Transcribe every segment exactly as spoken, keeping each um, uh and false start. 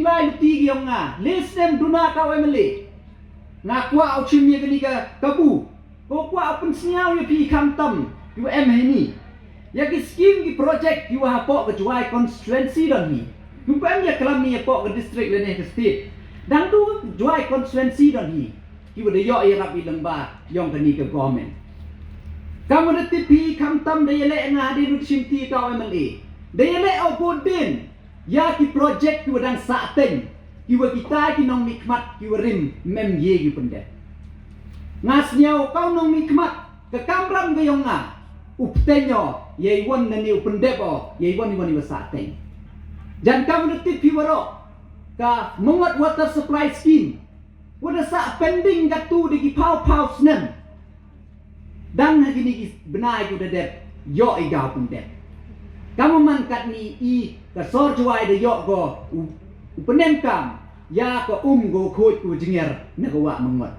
Ai luti ki yong nga, le snem duna ka u M L A. Nga kwah u chim ya kani ka kabu. Ko kwah u pynsñiaw ya phi khamtam, yu em heini. Ya ki scheme ki project yu hapoh ka Jowai constituency don hi. Yu pem ya klam ni hapoh ka district lane ka state. Dang du Jowai constituency don hi. Ki wa da yoh yarap i lyngba yong kani ka government. Kam wa da tip phi khamtam da yaleh nga hadien u chim ti ka u M L A. Da yaleh o bodin ya ki project ki wa dang sah teng, ki wa kita ki nongmihkhmat ki wa rim mem ye ki pyndep. Nga sñiaw ka u nongmihkhmat ka kamram ka yong nga u pteng o ya i wan nani u pyndep o ya i wan i wan i wa sah teng. Jan kam wa da tip phi waroh ka Mawngod Water Supply Scheme wa da sah pending katu da ki phaw phaw snem. Dang ha kini ki bnai ko da dep yoh i ka u pyndep. Kam wa man katni i ka sor Jowai da yoh ko u, u pynemkam ya ka um ko khooid ko jngar na ka wah Mawngod.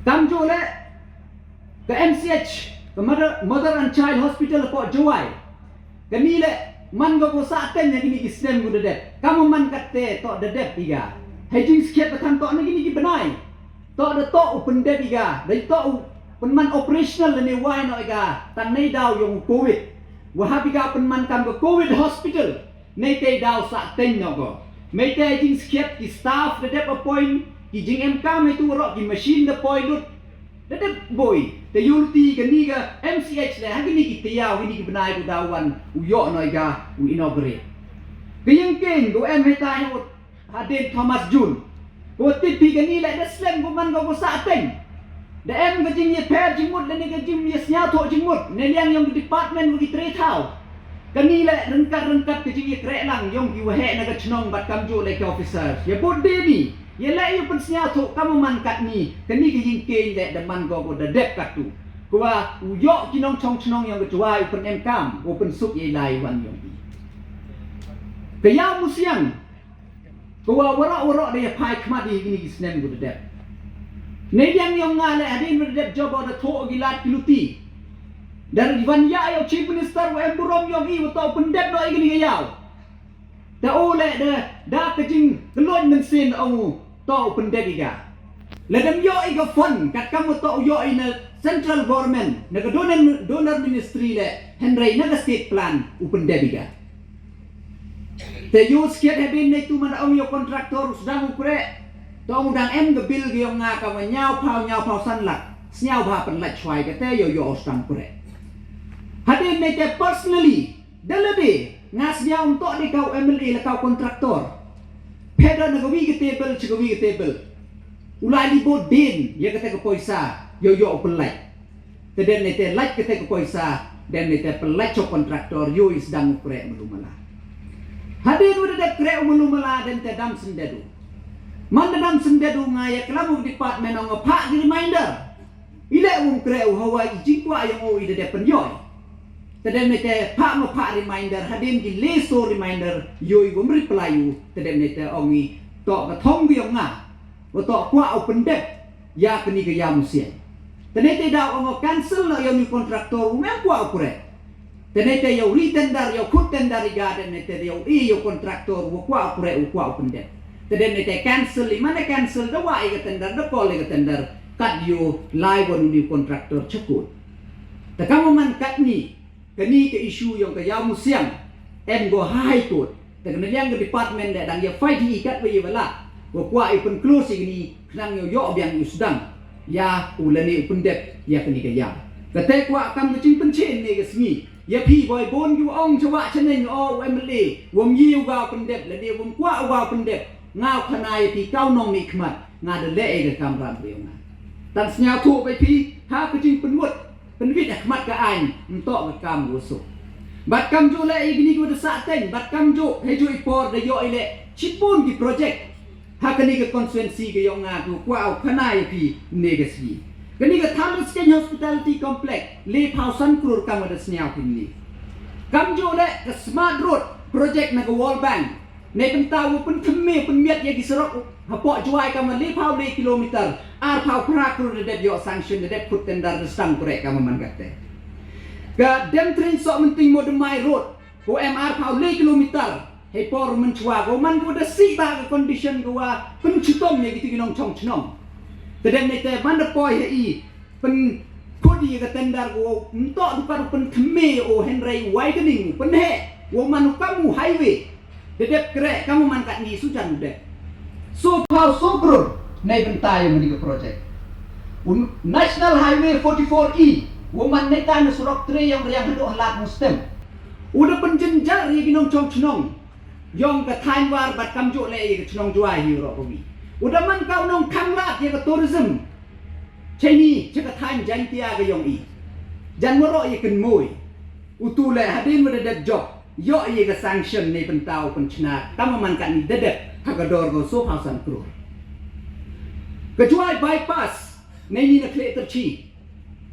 Kamjooh le ka M C H, ka Mother, Mother and Child Hospital hapoh Jowai. Kani le man ko ko sah teng ha kini ki snem ko da dep. Kam wa man katte toh da dep i ka. Hei jingskhiat ba than toh na kini ki bnai. Toh da toh u pyndep i ka. Da toh u pynman operational lane wai noh i ka. Tang nei daw yong u covid. Wa hap i ka pynman kam ka covid hospital. Nei te daw sah teng noh ko. Mei te jingskhiat ki staff da dep appoint. Ki jingemkam hei tu waroh ki machine da poi lut. Da dep boi, te yoh luti kani ka M C H le, ha kini ki tayaaw, kini ki bnai ko daw wan u yoh noh i ka u inaugurate. Ka yingkieñ ko em hei tai hadien Thomas June. Ko tip phi kani le da slem ko man ko ko sah teng. Da em ka jingyapher jingmut lane ka jingyasñiawthooh jingmut, ne liang yong ka department wa ki tre thaw. Kani le ryngkat ryngkat ka jingyakrehlang yong ki waheh na ka chnong bad kamjooh le ki officers. Ya bud de ni, ya le yu pynsñiawthooh kam wa man katni, kani ka yingkieñ le da man ko ko da dep katu. Ko wa u yoh ki nongchong chnong yong ka Jowai u pynemkam, u pynsuk ya i lai wan yong i. Ka Yaw Musiang, ko wa waroh waroh da yaphai khmat i kini ki snem ko da dep. Nei liang yong nga le hadien wa da dep job o da thoh ki lad ki luti. Da wan ya yow Chief Minister wa em burom yong i wa toh u pyndep noh i kini ka yaw. Da o le da, da ka jingkylloid mynsiem da ong u toh u pyndep i ka. Le dam yoh i ka fund, katkam wa toh u yoh i na central government, na ka donor, donor ministry le, hynrei na ka state plan u pyndep i ka. Te yow skhiat hadien nei tu man da ong yow contractor u sdang u kreh. Toh u dang em ka bill ka yong nga kam wa ñiaw phaw, ñiaw phaw san lak. Sñiaw bha pynlait chwai kate yow yow u sdang u kreh. Hadien nei te personally, da lade, nga sñiaw ym toh de ka u M L A le ka u contractor. Phet da na ka wi ka table, chi ka wi ka table. U lai li bud din, ya kate ka poisa, yow yow u pynlait. Te dem nei te lait kate ka poisa, dem nei te pynlait chooh contractor, yow i sdang u kreh malu mala. Hadien wa da dep kreh u malu mala, dem te dam syndet u. Man da dam syndet u nga ya klam u department ong nga phah ki reminder. I le wym kreh u hawa i jingkwah yong o i da dep pynyoh i. Te dem nei te phah ma phah reminder, hadien ki le so reminder, yow i wym reply u, te dem nei te ong i toh ka thong ka yong nga. Wa toh kwah u pyndep ya kani ka Yaw Musiang. Te nei te daw ong o cancel noh ya uni u contractor, u mem kwah u kreh. Te nei te yow re-tender, yow khut tender i ka, te nei te yow i yow contractor, wa kwah u kreh, wa kwah u pyndep. Te dem nei te cancel i, man e cancel, da wah i ka tender, da call i ka tender, kat yow lai wan uni u contractor chakut. Te kam wa man katni, kani ka issue yong ka Yaw Musiang, em ko ha High Court. Te ka na liang ka department le dang ya fight hi i kat wa ya wa la. Wa kwah i pynclose i kani khnang yow yoh biang u sdang ya u lane u pyndep ya kani ka yaw. Kate kwah kam ka jingpynchit ne ka sngi. Ya phi boi bun ki wa ong chawah chaneng o u M L A, wym ye u ka u pyndep, lane wym kwah u ka u pyndep. Nga u khana ya phi ka u nongmihkhmat, nga da leh i ka kamram ka yong nga. Tang sñiawthooh bha phi, ha ka jingpynwit, pynwit ha khmat ka aiñ, ym toh ka kam wa suk. Bad kamjooh le i kini ki wa da sah teng, bad kamjooh, heijooh i por da yoh i le, chibun ki project. Ha kani ka constituency ka yong nga, ko kwah u khana ya phi ne ka sngi. Kani ka Thadlaskeiñ Hospitality Complex, le phaw san klur kam wa da sñiaw phi ni. Kamjooh le ka Smart Road project na ka World Bank. Neibynta u pynthymme pynmiat ya ki sarok hapoh Jowai kam wa le phaw le kilometer, ar phaw phra klur da dep yoh sanction, da dep khut tender, da sdang u kreh kam wa man kate. Ka Demtring Sohmynting Moodymmai Road, ko em ar phaw le kilometer, Hei por mynchwa ko man ko da sih bha ka condition ko wa pynchitom ya kitu ki nongchong chnong. Te dem ne te man da poi ha i pynkhut ya ka tender ko, nto du ka du pynthymme o, hynrei widening pynhe, wa man u kam u highway. Da dep kreh kam man kat ni su jan u dep. So phaw so krur nei bynta ya mani ka project. Un National Highway forty-four E, wa man nei ta na surok tre yong riang hadooh halat mustem. U da pynjynjar ya ki nongchong chnong yong ka thaiñ War bad kamjooh le ya ka chnong Jowai hi roh kawi. U da man ka u nongkhang lad ya ka tourism. Chini cha ka thaiñ Jaintia ka yong i. Jan waroh ya kynmoi. U tu le hadien wa da dep jop, yoh ya ka sanction nei bynta u pynchna kam man kat ni da dep ha ka dor ko so phaw san krur. Ka Jowai bypass nei ni na Khliehtyrchi.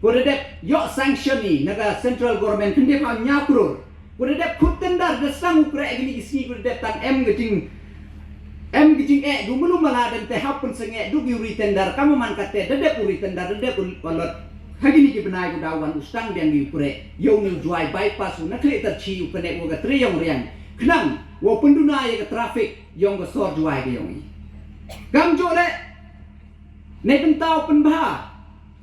Ko da dep yoh sanction i na ka central government khyndai phaw ynñiaw krur. Ko da dep khut tender, da sdang u kreh kini ki sngi, ko da dep tang em ka jing, em ka jingeh du mulu mala dem te hap pynsangeh du ki u re-tender, kam man kat te da dep u re-tender, da dep u allot. Ha kini ki bnai ko da wan u sdang biang ki u kreh yow ni u Jowai bypass u na Khliehtyrchi u connect wa ka tre yong riang, khnang wow pynduna ya ka traffic yong ka sor Jowai ka yong i. Kamjooh le nei bynta u pynbha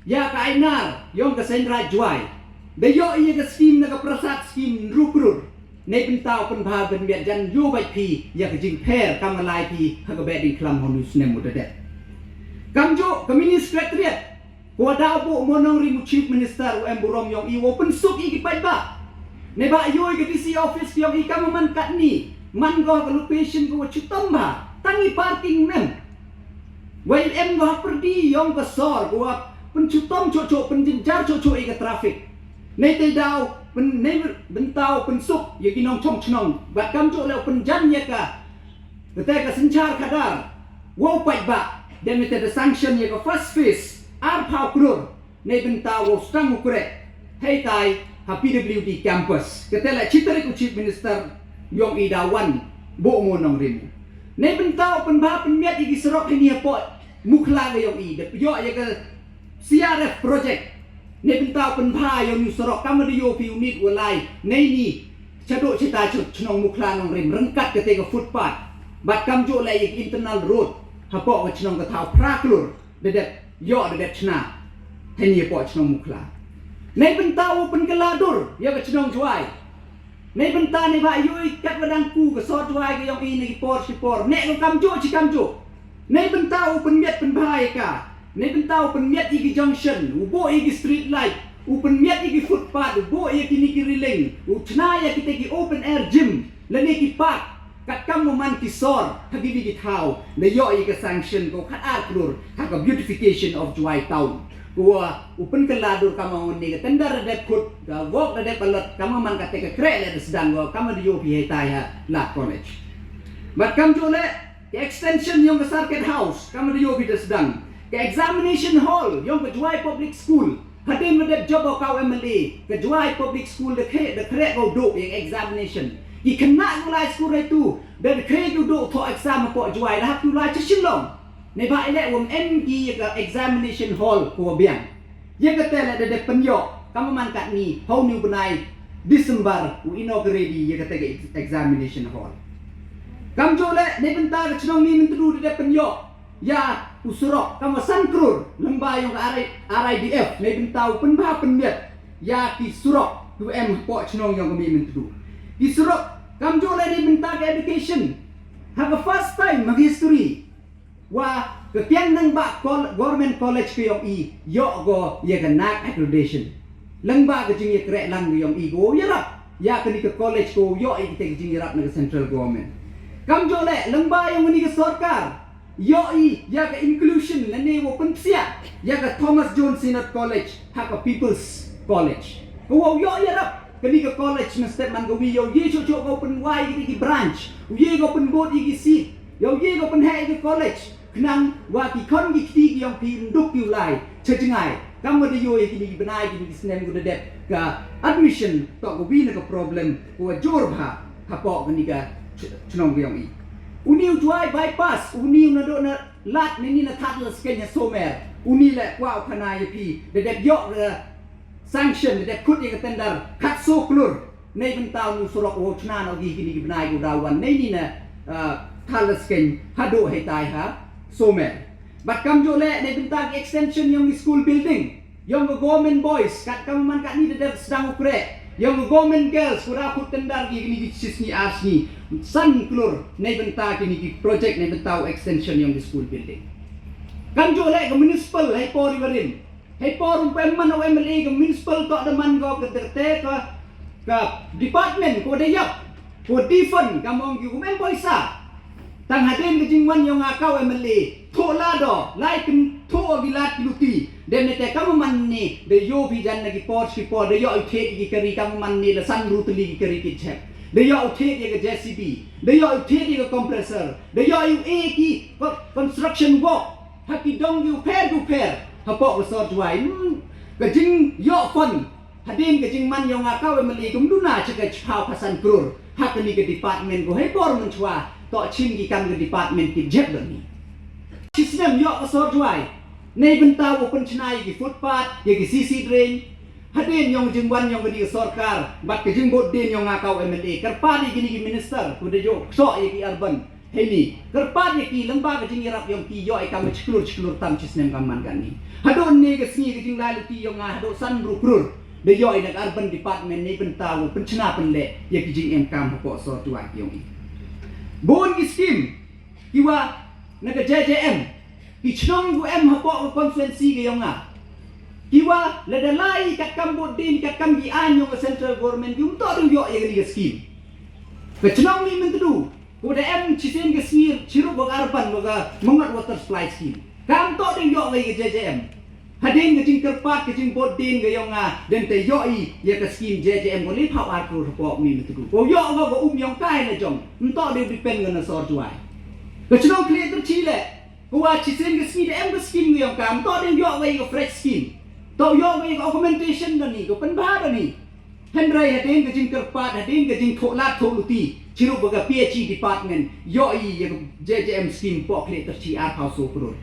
ya ka ainar yong ka Seiñraij Jowai. Da yoh ya ka scheme na ka Prasad scheme ynru krur. Nei bynta u pynbha pynmiat jan yow bait phi ya ka jingpher kam wa lai phi ha ka Behdieñkhlam ha u ni u snem u da dep. Kamjooh ka mini secretariat ko wa da u Buh Mo Nongrim u Chief Minister u em burom yong i wow pynsuk i ki paidbah. Neibhah yoh i ka D C office yong i kam man kat ni, man ko ha ka location ko wa chitom bha, tang i parking mem. Wa i em ko ha pyrdi yong ka sor ko wa pynchitom choh choh, pynjynjar choh choh i ka traffic. Nei te daw pyn, nei bynta u pynsuk ya ki nongchong chnong bad kamjooh le u pynjan ya ka, kata ka synchar khadar wow paidbah. Dem te da sanction ya ka first phase ar phaw krur. Nei bynta wow sdang u kreh hei tai ha P W D campus. Kata le chi tarik u Chief Minister yong i da wan, Buh Mo Nongrim. Nei bynta u pynbha pynmiat ya ki surok heini hapoh Mukhla ka yong i, da yoh ya ka C R F project. Nei bynta u pynbha ya u ni u surok kam wa da yoh phi u nit wa lai nei ni, chadooh chita cha chnong Mukhla Nongrim, ryngkat kata ka footpath bad kamjooh le ya ka internal road hapoh ka chnong ka thaw phra klur. Da dep yoh, da dep chna heini hapoh chnong Mukhla. Nei bynta u pynkylla dur ya ka chnong Jowai. Nei bynta neibhah yoh i kat wa dang ku ka sor Jowai ka yong i na ki por chi por, ne ko kamjooh chi kamjooh. Nei bynta u pynmiat pynbha ya ka. Nei bynta u pynmiat ya ki junction, u buh ya ki street light, u pynmiat ya ki footpath, u buh ya kini ki railing, u chna ya kita ki open air gym lane ki park. Kat kam wa man ki sor ha kiwi ki thaw, da yoh ya ka sanction ko khat ar klur ha ka beautification of Jowai town. Ko wa u pynkylla dur kam wa ni ka tender da dep khut, ka work da dep allot, kam wa man kata ka kreh le da sdang ko, kam wa da yoh phi hei tai ha Lad College. Bad kamjooh le ka extension yong ka circuit house, kam wa da yoh phi da sdang. Ka examination hall yong ka Jowai Public School, hadien wa dep jop o ka u M L A, ka Jowai Public School da khreh, da khreh ko dooh ya ka examination. Ki khynnah ko lai school hei tu, da khreh ko dooh thoh exam hapoh Jowai, da hap ki u lai cha Shillong. Neibhah i le wam em ki ya ka examination hall ko wa biang. Ya kata le da dep pynyoh kam wa man kat ni, ha u ni u bnai December u inaugurate i ya kata ka ex-, examination hall. Kamjooh le nei bynta ka chnong Mihmyntdu da dep pynyoh ya u surok kam wa san klur lyngba yong ka R I, R I D F, nei bynta u pynbha pynmiat ya ki surok ki wa em hapoh chnong yong ka Mihmyntdu. Ki surok, kamjooh le nei bynta ka education, ha ka first time ha ka history wa ka Kiang Nangbah Col-, Government College ka yong i yoh ko ya ka NAAC accreditation. Lyngba ka jingyakrehlang ka yong i ko wow yarap ya kani ka college, ko wow yoh ya kita ka jingyarap na ka central government. Kamjooh le lyngba yong kani ka sorkar, yoh i ya ka inclusion lane wow pynpsiah ya ka Thomas Jones Synod College ha ka People's College. Ko wow yoh yarap kani ka college mynstep man kawi, yow ye choh choh ko pynwai kita ki branch, u ye ko pynbud ya ki seat, yow ye ko pynheh ya ka college, khnang wa ki khon ki kti ki yong phi ym duk ki u lai cha jngai. Kam wa da yoh ya kini ki bnai, kini ki snem ko da dep ka admission toh kawi na ka problem ko wa jur bha hapoh kani ka ch-, chnong ka yong i. U ni u Jowai bypass, u ni u nadooh na Lad, nei ni na Thadlaskein ha Somer, u ni le kwah u khana ya phi, da dep yoh ka sanction, da dep khut ya ka tender khat so klur. Neibynta u surok wow chna noh ki kini ki bnai ki u daw wan. Neini na, ah, Thadlaskein hadooh heitai ha Somer. Bad kamjooh leh neibynta ki extension yong ki school building yong ka government boys, katkam man katni da dep sdang u kreh, yong ka government girls, ku da khut tender ki kini ki chi sngi ar sngi, san klur neibynta kini ki project, neibynta u extension yong ki school building. Kamjooh leh ka municipal, heipor iwa rim, heipor u pem man u M L A, ka municipal toh da man ko ka derte ka, ka department ko da yap, ko defund, kam ong ki kum em poisa. Tang hadien ka jingwan yong nga kam u M L A, thoh lad o, lai kynthoh ki lad ki luti, dep neite kam u man ni, da yoo phi jan na ki por ki por, da yoh u thied ki kari, kam u man ni la san ru tylli ki kari ki jhep, da yoh u thied ya ka J C B, da yoh u thied ya ka compressor, da yoh u e ki co-, construction work ha ki dong ki u pher ki u pher hapoh ka sor Jowai. Hmm, ka jingyoh fund hadien ka jingman yong nga kam u M L A kum duna cha ka chiphaw phasan klur ha kani ka department ko heipor mynchwa toh chim ki kam ka department ki jhep lani. Chi snem yoh ka sor Jowai neibynta wow pynchna ya ki footpath, ya ki C C drain. Hadien yong jingwan yong kani ka sorkar bad ka jingbood dien yong nga kam u M L A, kyrpad ya kini ki minister ko da yoh ksoh ya ki urban heini, kyrpad ya ki lyngba ka jingyarap yong ki yoh i kam ka chiklur chiklur tam chi snem kam man kani. Hadooh ynne ka sngi ka jinglai luti yong nga hadooh san ru klur da yoh i na ka urban department neibynta wow pynchna pynleh ya ki jingemkam hapoh sor Jowai yong i. Boon ki scheme kiwa na ka J J M, ki chnong ko em hapoh ka constituency ka yong nga, kiwa lada lai katkam bood dien, katkam ki aiñ yong ka central government, ki ymtoh de u yoh ya kani ka scheme. Ka chnong Mihmyntdu, ko da em chisien ka sngi chirup wa ka urban wa ka Mangot Water Supply Scheme, kam toh de u yoh ya ka J J M. Hadien ka jingkyrpad, ka jingbood dien ka yong nga, dente yoh i ya ka scheme J J M ko lephaw ar klur hapoh Mihmyntdu. Ko yoh ko ka um yong ka hei na jong, ymtoh de u depend ka na sor Jowai. Ka chnong Khliehtrachie leh, ko wa chisien ka sngi da em ka scheme ka yong ka, ymtoh de u yoh ya ka fresh scheme. Toh u yoh ya ka augmentation dani, ka pynbha dani. Hynrei hadien ka jingkyrpad, hadien ka jingthoh lad thoh luti chirup wa ka P H E department, yoh i ya ka J J M scheme poh Khliehtrachie arphaw soo klur.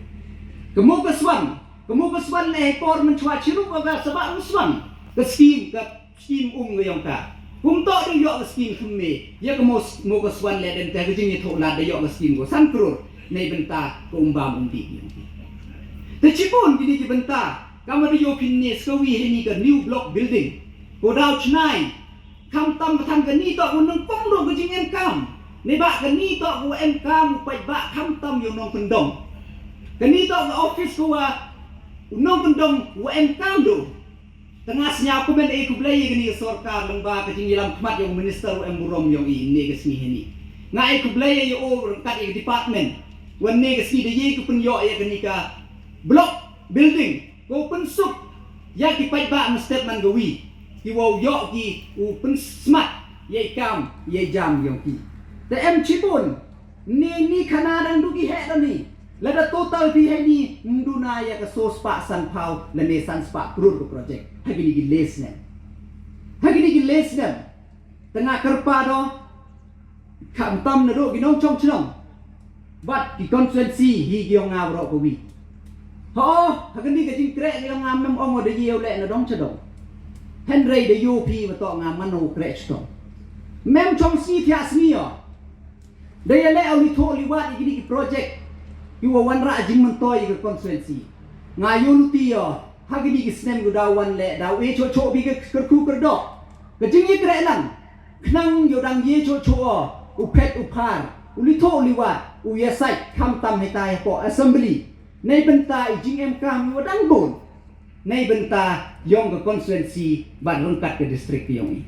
Ka Mukaswan, ka Mukaswan leh heipor mynchwa chirup wa ka Sabah Mukaswan, ka scheme, ka scheme um ka yong ka, ymtoh de u yoh ka scheme thymme ya ka Mu-, Mukaswan leh, dente ka jingyathoh lad da yoh ka scheme ko san klur neibynta ka um bam um dih yong ki. Te chiboon kini ki bynta, kam wa da yoo phi ynne sa kawi heini ka new block building ko daw chna i. Khamtam ka than kani toh ko nongpong dooh ka jingemkam, neibhah kani toh ko emkam u paidbah khamtam ya u nongkyndong. Kani toh ka office ko wa u nongkyndong wa emkam dooh. Te nga sñiaw kmen e khublei ya kani ka sorkar lyngba ka jingyalam khmat yong u minister wa em burom yong i ynne ka sngi heini. Nga e khublei ya o ryngkat ya ka department wa ynne ka sngi da ye ko pynyoh ya kani ka block building ko pynsuk ya ki paidbah mynstep man kawi, ki wow yoh ki u pynsmat ya i kam ya i jam yong ki. Te em chiboon, ni, ni khana dang du ki heh dani. Lada total phi heini, ym duna ya ka soo spah sanphaw lane san spah klur ka project ha kini ki le snem. Ha kini ki le snem. Te nga kyrpad o, khamtam nadooh ki nongchong chnong bad ki constituency hi ki yong nga waroh kawi. Ho, ha kani ka jingkreh ka yong nga, ym em ong o da ye u leh na dong cha dong. Hynrei da yoo phi wa toh nga man u kreh chitom. Ym em chong sngi thiah sngi o. Da yaleh o li thoh li wad ya kini ki project ki wa wanrah jingmyntoi ya ka constituency. Nga yooluti o, ha kini ki snem ko daw wan leh, daw e choh choh phi ka kyrkhu kyrdoh. Ka jingyakrehlang, khnang yow dang ye choh choh o u phet u phar, u li thoh li wad, u yasait, khamtam heitai hapoh assembly, neibynta i jingemkam wa dang boon, neibynta yong ka constituency bad ryngkat ka district ka yong i.